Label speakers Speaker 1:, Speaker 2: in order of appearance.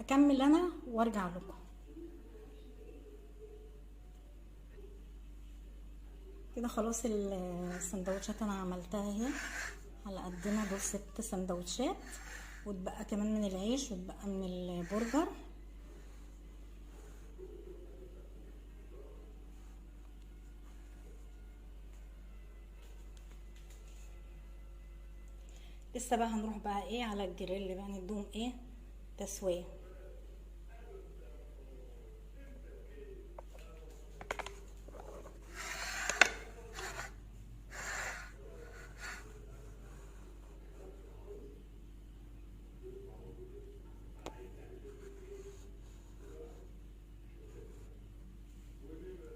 Speaker 1: اكمل انا وارجع لكم. كده خلاص السندوتشات انا عملتها اهي على قدنا، دول 6 سندوتشات، واتبقى كمان من العيش واتبقى من البرجر. لسه بقى هنروح بقى ايه على الجريل بقى ندوم ايه تسويه.